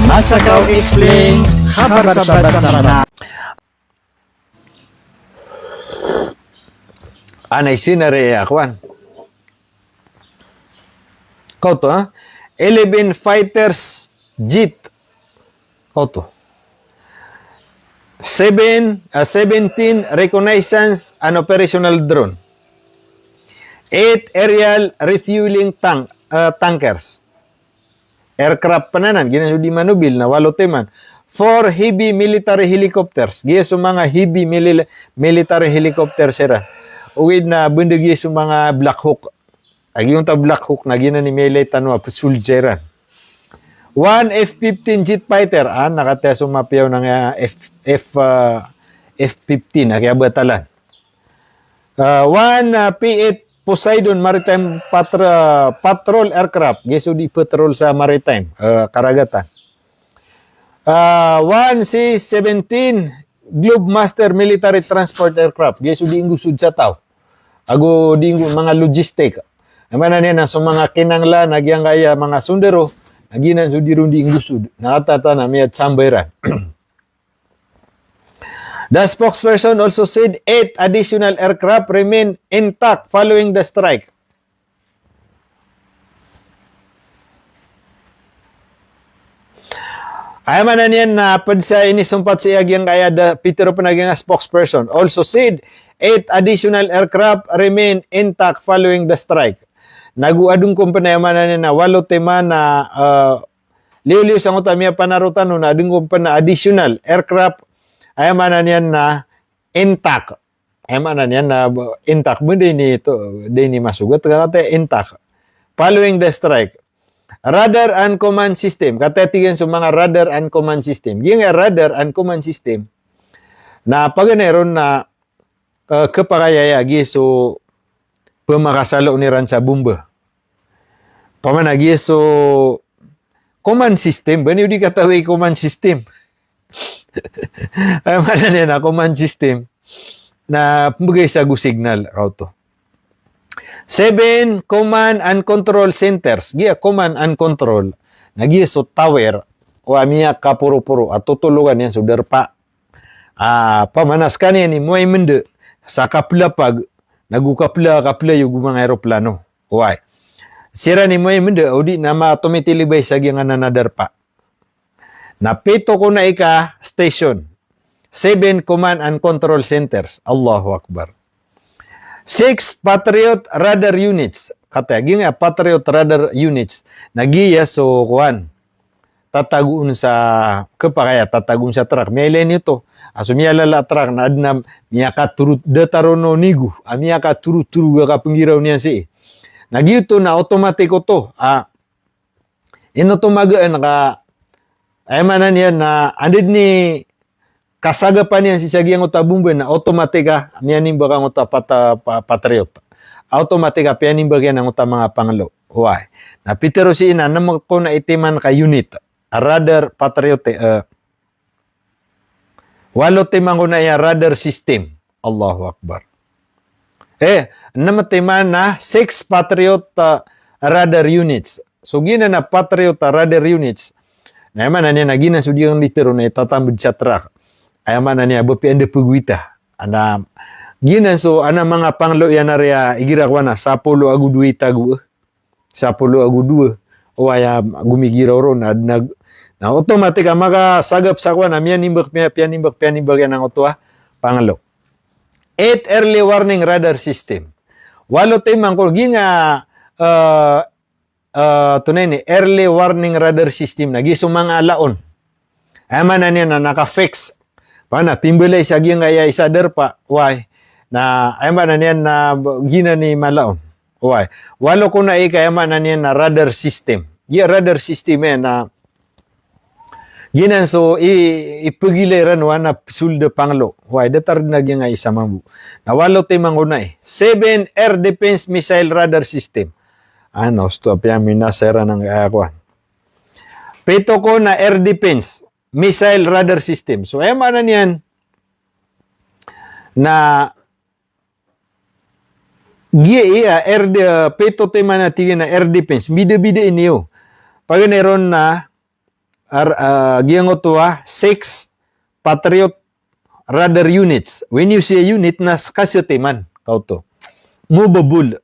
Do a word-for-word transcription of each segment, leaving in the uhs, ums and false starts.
Masakaw Explain, khabar sa basa Manga. Anay sinari iya kowan. Koto, ha? Eleven fighters jet. Koto. Seven, ah, seventeen reconnaissance and operational drone. Eight aerial refueling tank, ah, tankers. Aircraft pn anan, giyanan so di manobil na walo timan. Four heavy military helicopters. Giya so manga heavy mili-, military helicopters iran. Ogaid na bnda giya so manga Black Hawk. A giyoto a Black Hawk na giyanan i miyailay tano a psoldiya iran. One F fifteen jet fighter. Ah, na katii so mapiya on a F, F, ah, F fifteen a kiyabatalan. Ah, one, ah, P eight Poseidon maritime patr-, ah, patrol aircraft. Giya so di patrol sa maritime, ah, karagatan. Ah, one C seventeen Globemaster military transport aircraft. Giya so di inggosod sa taw. Ago di inggo-, manga logistic. Aya maana niyan na so manga kinanglan a giyangkaya manga sondaro, na giyanan so di ron di inggosod. Na katii tano a miyatsamba iran. The spokesperson also said eight additional aircraft remain intact following the strike. Aya maana niyan na pd sa inisompat sii a giyangkaya da pitharo pn a giyangkaya spokesperson also said eight additional aircraft remain intact following the strike. Nago adn kon pn, aya maana niyan na walo timan a, ah, liyo-liyo sangkoto a miyapanaro tano na adn kon pn a additional aircraft, aya maana niyan na intact. Aya maana niyan na b-, intact, bnda ini to, da ini masogat, katii intact. Following the strike. Radar and command system. Katii tig iyan so manga radar and command system. Giyangkaya radar and command system na paganay ron na, eh, khapakay aya giya so pmakasalo iran sa bomba. Pamana giya so command system, ba niyo di katawi command system? Aya maana niyan na command system na pmbgay sa go signal, kaoto. Seven command and control centers. Giya command and control na giya so tower a miyakaporoporo a totologan iyan so darpa. Ah, pamana skaniyan i moway mnda sa kaplapag, nago kapla, kaplayo go manga eroplano. Oway. Siran i moway mnda, odi na matomitilibay sa giyangkanan a darpa. Na pito kona i ka station. Seven command and control centers. Allahu Akbar. Six Patriot radar units. Katii a giyangkaya Patriot radar units na giya so kowan, tatagoon sa, khapakay a tatagoon sa truck. Miyailay niyo to. A so miyalala a truck na adn a miyakatorot, datar on o nigo a miyakatorotoro a kapnggiraw niyan sii. Na giyoto na automatic oto. Ah, ino to magaan ka, aya maana niyan na anda dn i kasagapan iyan sii sa giyangkoto a bomba na automatic a miyanimbak angkoto a pata-, pa-, Patriot. Automatic a piyanimbak iyan angkoto a manga panglo. Oway. Na pitharo sii na nem kona i timan ka unit a radar Patriot, eh, walo timan kona i a radar system. Allahu Akbar. Eh, nem timan na six Patriot, ah, radar units. So giyanan a Patriot, ah, radar units na aya maana niyan na giyanan so di kanditero na itatambd sa truck. Aya maana niyan ba piya anda pagowita. Ana, giyanan so, ana manga panglo iyan a riya igira kowan a sapolo ago dowa i tago. Sapolo ago dowa. Oway, a gomigiraw ron na, na, na automatic a makasagap sa kowan a miyanimbak, miya-, piyanimbak, piyanimbak iyan angkoto a panglo. Eight early warning radar system. Walo timan ko, giyangkaya, eh, eh, tonaa ini, early warning radar system na giya so manga alaon. Aya maana niyan na naka-fix. Pamana pimbalay sa giyangkaya isa a darpa. Oway. Na aya maana niyan na b-, giyanan i mala on. Oway. Walo kona i ka, aya maana niyan na radar system. Giya radar system iyan na giyanan so i, ipagilay ran o ana psold a panglo. Oway, datar dn a giyangkaya isa mambo. Na walo timan kona i. Seven air defense missile radar system. Ano, osto, apiya minasa iran angkaya kowan. Pito kona air defense missile radar system. So, aya maana niyan na giya i a air de-, pito timan a tig iyan a air defense. Bida-bida ini o. Paganay ron na ar-, ah, giyangkoto a six Patriot radar units. When you see a unit na s-, kasatiman, kaoto. Movable.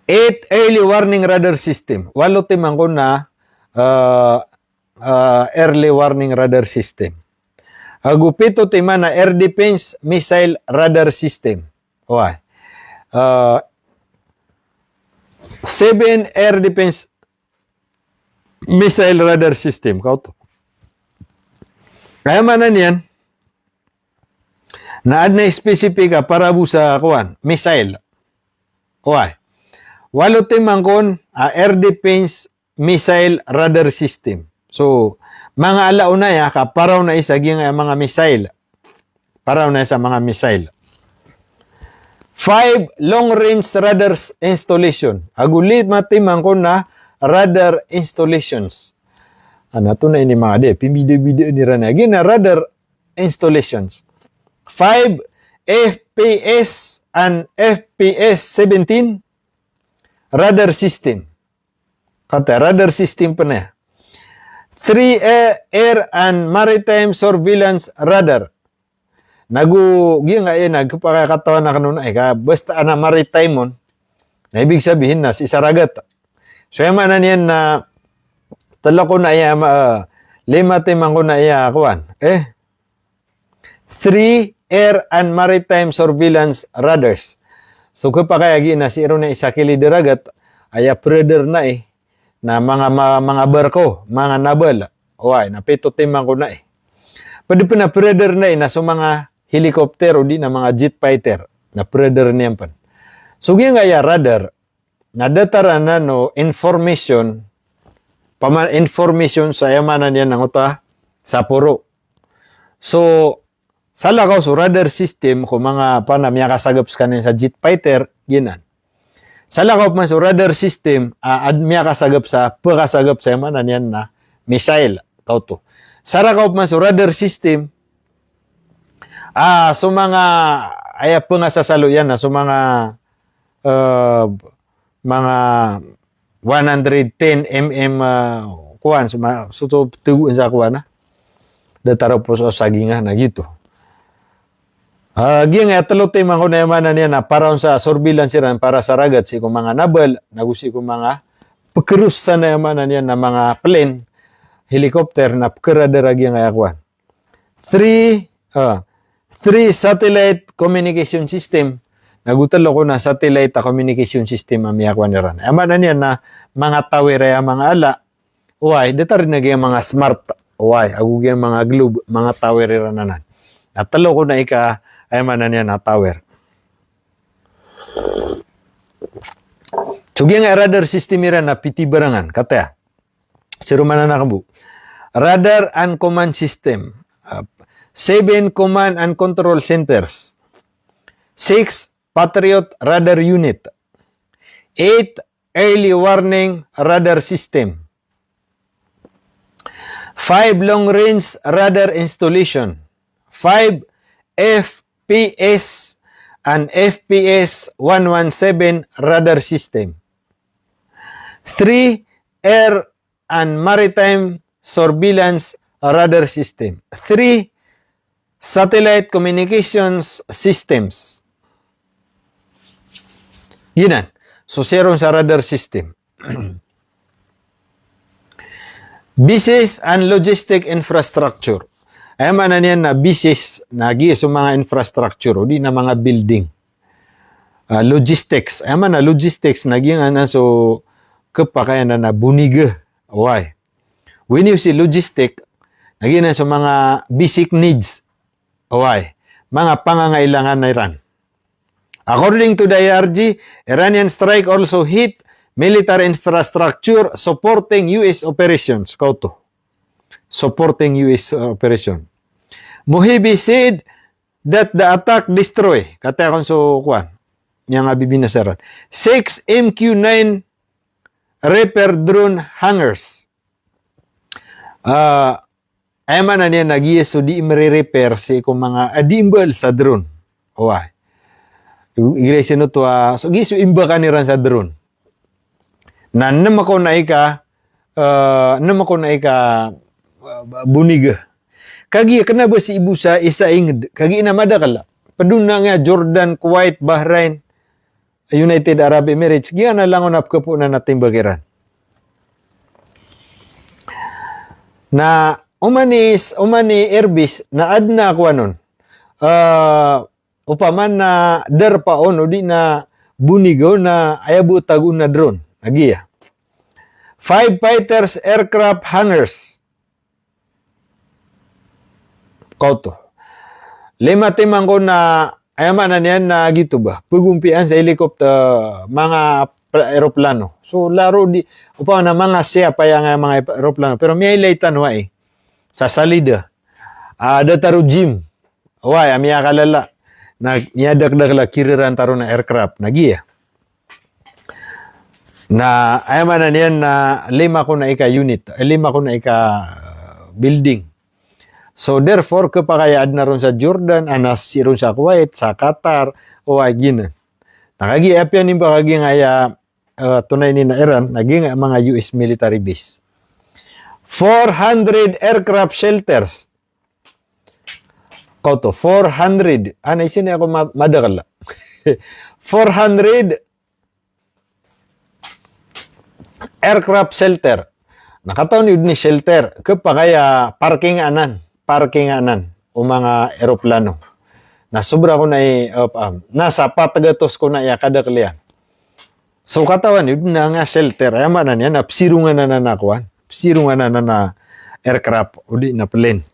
Eight early warning radar system. Walo timan kon a, ah, ah, early warning radar system. Ago pito timan a air defense missile radar system. Oway. Ah, seven air defense missile radar system, kaoto. Aya maana niyan na adn a specific a para bo sa kowan, missile. Oway. Walo timan kon a air defense missile radar system. So, manga ala on aya ka para on aya sa giyangkaya manga missile. Para on aya sa manga missile. Five long range radars installation. Ago lima timan kon a radar installations. Ana to na ini manga di, pimbidabidaa iran a giya na radar installations. Five F P S and F P S seventeen radar system. Kata radar system pn aya. Three air, air and maritime surveillance radar. Nago giyangkaya na khapakay a katawan akn on aya ka basta ana maritime on. Na ibig sabihin na sii sa ragat. So aya maana niyan na tlo kon aya ma-, lima timan kon aya kowan. Eh, three air and maritime surveillance radars. So khapakay a giya na sii ron aya sa kilid a ragat, aya pradar na i, na manga, ma-, manga barko, manga naval. Oway, na pito timan kon aya. Pd pn a pradar na i na so manga helicopter odi na manga jet fighter. Na pradar niyan pn. So giyangkaya radar, na datar anan o information, pama-, information sa aya maana niyan na ngoto a saporo. So, salakaw so radar system ko manga pana miyakasagap skaniyan sa jet fighter, giyanan. Salakaw pman so radar system, a, ad miyakasagap sa, pkasagap sa aya maana niyan na missile, kaoto. Salakaw pman so radar system, a, so manga, aya pngasasalo iyan na, so manga, eh, manga one hundred ten M M, ah, kowan, so ma-, so to, tgo sa kowan, ah. Datar o pos o saginga na giyoto. Ah, giyangkaya tlo timan kon aya maana niyan na para on sa surveillance iran, para sa ragat sii ko manga naval, nago sii ko manga pkros san aya maana niyan na manga plane, helicopter, na pkharadar a giyangkaya kowan. Three, ah, three satellite communication system. Nago tlo kon a satellite a communication system a miyakowan iran. Aya maana niyan na manga tower aya manga ala. Oway, datar iyan a giya manga smart. Oway, ago giya manga globe, manga tower iran anan. Na tlo kon a ika, aya maana niyan na tower. So giyangkaya radar system iran na pito i barangan, kataya. Sii ron maana na kambo. Radar and command system. Ah, seven command and control centers. Six Patriot radar unit. Eight early warning radar system. Five long range radar installation. Five F P S and F P S one one seven radar system. Three air and maritime surveillance radar system. Three satellite communications systems. Giyanan. So sii ron sa radar system. Bases and logistic infrastructure. Aya maana niyan na bases na giya so manga infrastructure, odi na manga building. Ah, logistics. Aya maana logistics na giyanan so khapakay anan na boniga. Oway. When you see logistic, na giyanan so manga basic needs. Oway. Manga pangangailangan iran. According to the I R G, Iranian strike also hit military infrastructure supporting U S operations. Kaoto. Supporting U S operation. Mohibi said that the attack destroy. Kataya kon so kowan. Miyangabibinasa iran. Six M Q nine Reaper drone hangars. Ah, aya maana niyan na giya so di mare-repair sii ko manga, ah, di mbal sa drone. Oway. Igira sii oto a, so giya so imbakan iran sa drone. Na nem kon a ika, eh, nem ko na ika, eh, boniga. Kagiya kena ba si ibo sa isa inged, kagiya na madakel. Ped on na nga Jordan, Kuwait, Bahrain, United Arab Emirates, giya na langon a pekepo na na timbak iran. Na oman i, oman i Airbus, na aden a kowan on. Eh, opama na darpa on, odi na boniga on na aya bo tago on na drone. Na giya. Five fighters aircraft hangars. Koto. Lima timan ko na, aya maana niyan na gito ba. Pegompian sa helicopter, manga pla-, eroplano. So, laro di, opama na manga siyapa aya nga manga eroplano. Pero miyailay tano ai. Sa salida. Ah, da taro gym. Oway, a miyakalala. Na miyadakdakl a kiriran taro na aircraft. Na giya. Na, aya maana niyan na lima ko na ika unit, eh, lima ko na ika, eh, building. So, therefore, kepakay a aden a ron sa Jordan, aden a si ron sa Kuwait, sa Qatar, oway giyanan. Na kagiya apiya nimba kagiya nga aya, eh, tonaa ini na Iran, na giya nga manga U S military base. Four hundred aircraft shelters. Koto, four hundred. Ana, isi niyan ko ma-, madakel. Four hundred aircraft shelter. Na katawan iyo den i shelter, kepakay a parking anan, parking anan o manga eroplano. Na sobra ko na i, eh, pa-, na sa pat gatos ko na iya kadakel iyan. So katawan iyo den a nga shelter, aya maana niyan na pesirongan anan a kowan, pesirongan anan a aircraft, odi na plane.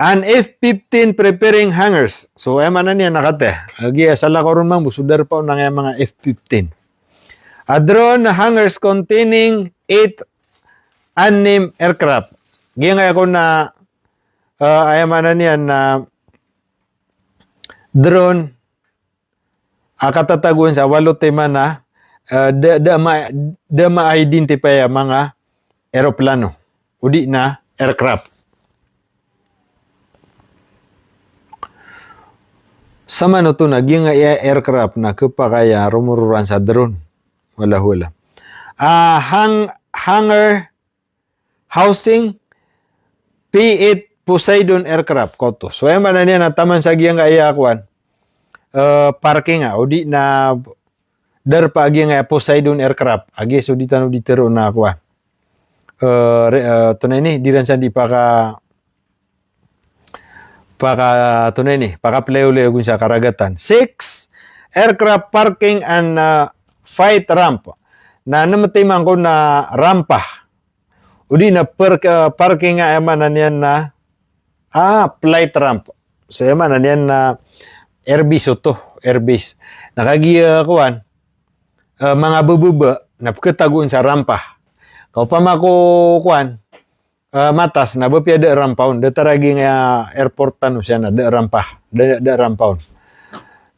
An F fifteen preparing hangars. So, aya maana niyan na kate. Agi asal ako ron mambo, so darpa on a nga manga F fifteen. A drone hangars containing eight unnamed aircraft. Giya nga ako na, eh, aya maana niyan na drone a katatagoan sa walo timan a, eh, da, da ma-, da ma-identify a manga eroplano, odi na aircraft. Samanoto na giya nga iya aircraft na kepakay a romororan sa drone. Wallahu alam. Ah, hang-, hangar housing, P eight Poseidon aircraft, koto. So, aya maana niyan na taman sa giya nga iya kowan, eh, parking a, odi na darpa a giya nga iya Poseidon aircraft. Agi so di tano di tero na kowan. Eh, re-, eh, tonaa ini, di ran san di paka-, paka-, tonaa ini, pakaplay oli agon sa karagatan. Six, aircraft parking and, eh, flight ramp. Na nem timan ko na rampa. Odi na per-, eh, parking a aya maana niyan na, ah, flight ramp. So, aya maana niyan na airbase oto, airbase. Na kagiya, eh, kowan, eh, manga bebebe, na peketagoan sa rampa. Ka opama ko, kowan, eh, matas, na ba piya da rampa on, datar a giya nga airport tano siya na da rampa, da, da rampa on.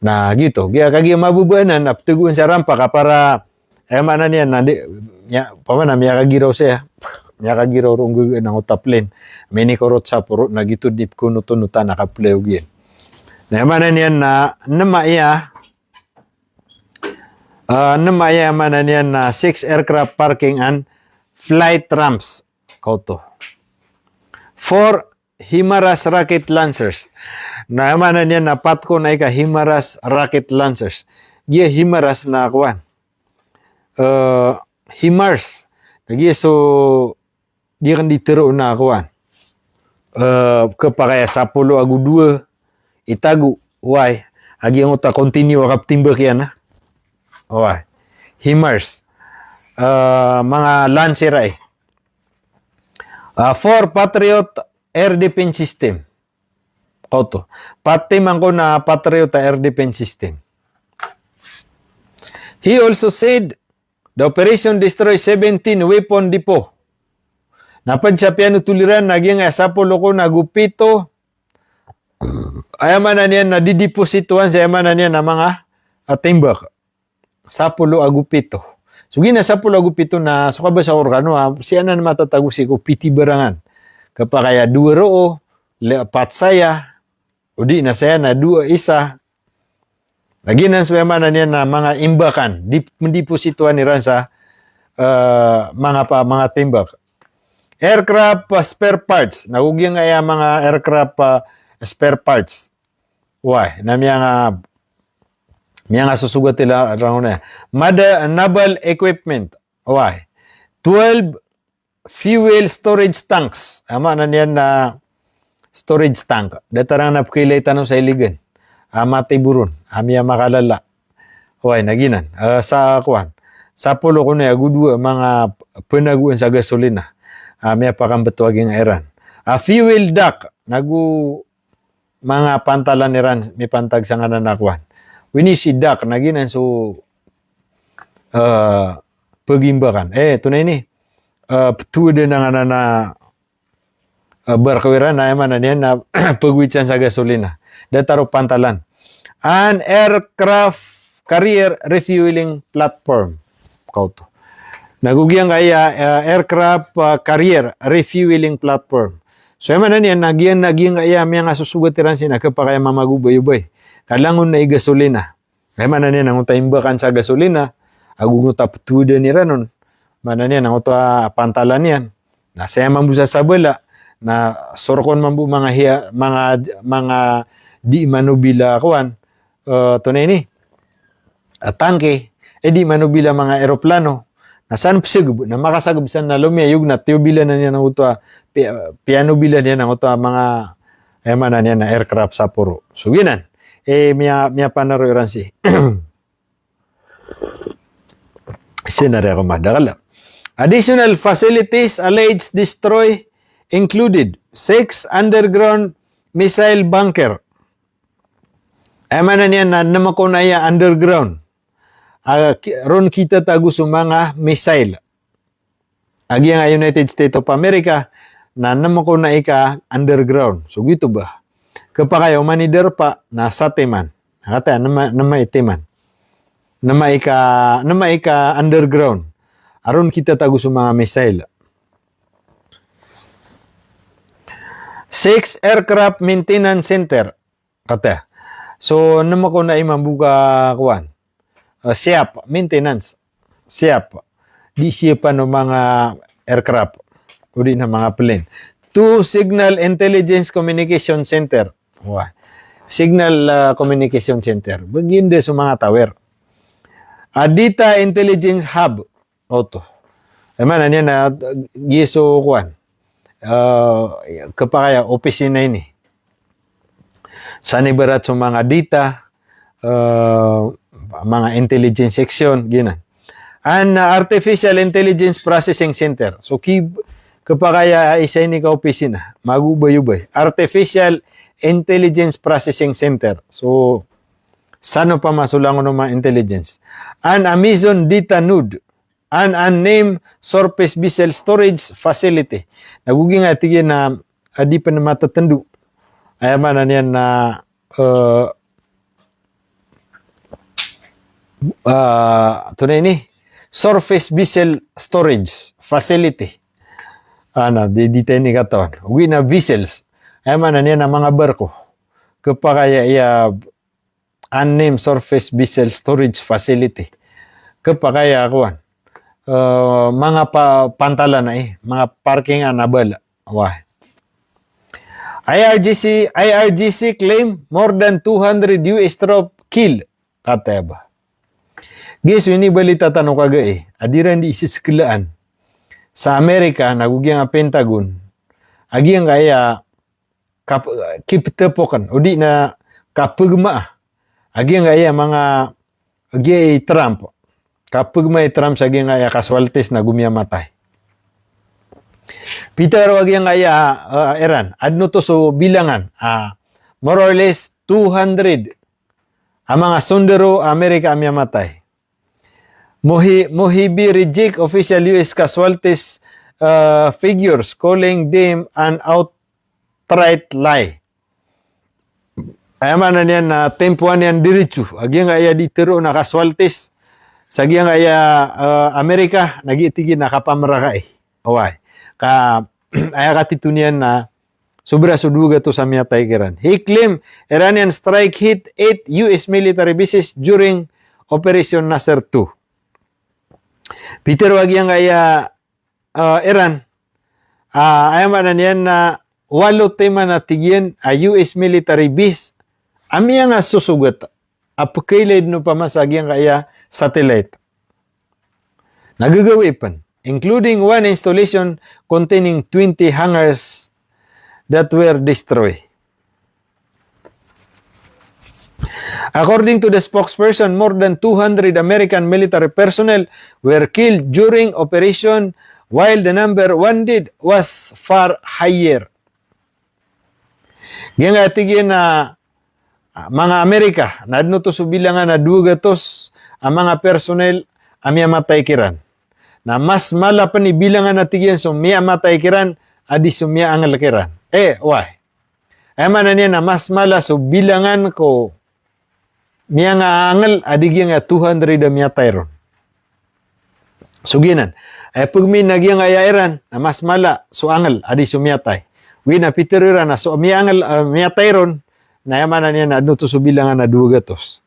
Na gito, giya kagiya mabebe anan, na petagoan sa rampa, ka para Aya maana niyan na di, miya-, opama na miyakagiraw saya, miyakagiraw ron gege na ngota plane. Minikorot sa poro na gito di pkonotonotan a kaplay o giyan. Na aya maana niyan na nem a iya, ah, nem a iya, aya maana niyan na six aircraft parking and flight ramps. Koto. Four HIMARS rocket launchers. Na aya maana niyan na pat ko na ika HIMARS rocket launchers. Giya HIMARS na kowan. Eh, HIMARS. Na giya so, giya kan di tero na kowan. Eh, kepakay a sapolo ago dowa i tago, oway. A giya ngota continue a kaptimbak iyan a. Oway. HIMARS. Eh, manga launcher ai. Ah, four Patriot air defense system. Koto. Pat timan ko na Patriot air defense system. He also said the operation destroyed seventeen weapon depot. Na ped sa piyanotol iran na giya nga sapolo ko na go pito. Aya maana niyan na didepositoan sa aya maana niyan na manga, ah, timbak. Sapolo ago pito. So giya na sapolo ago pito na so kabasa ko rekano, ah, sii anan matatago sii ko pitibarangan. Kepakay a dowa roo, le-, pat saya, odi na saya na dowa isa. Lagid anan so aya maana niyan na manga imbakan, dip-, mendepositoan iran sa, eh, manga pa, manga timbak. Aircraft, ah, spare parts. Na go giyangkaya manga aircraft, ah, spare parts. Oway, na miyanga, miyangasosogat iran on aya. Mada, naval equipment. Oway. Twelve fuel storage tanks. Aya maana niyan na storage tank. Datar anan a pkailay tano sa iligan. A matiboron. A miyamakalala. Oway, na giyanan. Eh, sa kowan. Sapolo kon aya go dowa manga pnagoan sa gasolina. A miyapakambt o giyangkaya iran. A fuel duct. Na go manga pantalan iran mipantag sangkanan a kowan. When you see duct, na giyanan so, eh, pagimbakan. Eh, antonaa ini, eh, ptowad anan a, eh, barko iran, na aya maana niyan na pagowit san sa gasolina. Datar o pantalan. An aircraft carrier refueling platform. Kaoto. Na go giyangkaya, eh, aircraft, ah, carrier refueling platform. So, aya maana niyan na giyan, na giyangkaya miyangasosogat iran sii na khapakay a mamagobayobay. Ka langon na i gasolina. Aya maana niyan na angkoto a imbakan sa gasolina, ago angkoto a ptowadan iran on. Maana niyan na angkoto a pantalan iyan. Na saya mambo sa sabala, na sorokon mambo manga hiya, manga, manga di manobila kowan, eh, antonaa ini, eh, tangke, eh, di manobila manga eroplano. Na san psagb, na makasagb san na lomiyayog na tiyobilan iyan angkoto a, pi-, piyanobilan iyan angkoto a manga, aya maana niyan na aircraft saporo. So giyanan, eh, miya, miyapanaro iran sii. Scenario ko madakl. Additional facilities alleged destroy included six underground missile bunker. Aya maana niyan na nem kon aya underground. A, ki-, ron kitatago so manga missile. A giyangkaya United States of America, na nem kon aya ka underground. So giyoto ba. Khapakay a oman i darpa, na satiman. Na katii a nem, nem itiman. Nem aya ka, nem aya ka underground. A ron kitatago so manga missile. Six aircraft maintenance center. Katii a. So, nem kon aya mambo ka kowan. Eh, shop, maintenance. Shop. Di siyapan o manga aircraft. O di na manga plane. Two signal intelligence communication center. Oway. Signal, eh, communication center. Bagian da so manga tower. A data intelligence hub. Oto. Aya maana niyan na, eh, giya so kowan. Eh, khapakay a opisina ini. San ibarat so manga data, eh, manga intelligence section, giyanan. An, ah, artificial intelligence processing center. So, ki-, khapakay a isa ini ka opisina, magobayobay. Artificial intelligence processing center. So, san opama so langon o manga intelligence. An Amazon data node. An unnamed surface vessel storage facility. Na go giyangkaya tig iyan a, a di pn matatndo. Aya maana niyan na, eh, eh, antonaa ini, surface vessel storage facility. Ana, di, di tano ini katawan. Ogaid na vessels. Aya maana niyan na manga barko. Khapakay a, aya, unnamed surface vessel storage facility. Khapakay a kowan. Eh, manga pa-, pantalan ai, manga parking a naval. Oway. I R G C, I R G C claim more than two hundred U S troop kill. Katii a ba. Giya so inibalita tano kagai. A di ran di isiskelaan. Sa Amerika, na go giyangkaya Pentagon. A giyangkaya kap-, kiptepokn, o di na kapegmaa. A giyangkaya manga, giya i Trump. Kapegmaa i Trump sa giyangkaya casualties na go miyamatay. Pitharo a giyangkaya, eh, Iran. Adn oto so bilangan. Ah, more or less two hundred a manga sondaro a Amerika a miyamatay. Mohi-, Mohibi reject official U S casualties, uh, figures, calling them an outright lie. Aya maana niyan na tempowan iyan diritso a giyangkaya di tharoon a casualties sa giyangkaya, uh, Amerika, na giya tig iyan na kapamrakai. Oway. Ka, aya katitho niyan na sobra so dowa gatos a miyatay kiran. He claimed Iranian strike hit eight U S military bases during Operation Nasr two. Pitharo a giyangkaya, ah, Iran, ah, aya maana niyan na walo timan a tig iyan a U S military base a miyangasosogat a pkhailay dn opama sa giyangkaya satellite. Na gagawii pn, including one installation containing twenty hangars that were destroyed. According to the spokesperson, more than two hundred American military personnel were killed during operation, while the number wounded was far higher. Giyangkaya tig iyan a, ah, manga Amerika, na adn oto so bilangan a dowa gatos a manga personnel a miyamatay kiran. Na mas mala pn i bilangan a tig iyan so miyamatay kiran a di so miyaangl kiran. Eh, why? Aya maana niyan na mas mala so bilangan ko miyangaangl a di giyangkaya two hundred a miyatay ron. So giyanan. Aya pagmin a giyangkaya Iran na mas mala so angl a di so miyatay. Wi na pitharo iran a so miyaangl, ah, miyatay ron, na aya maana niyan na adn oto so bilangan a dowa gatos.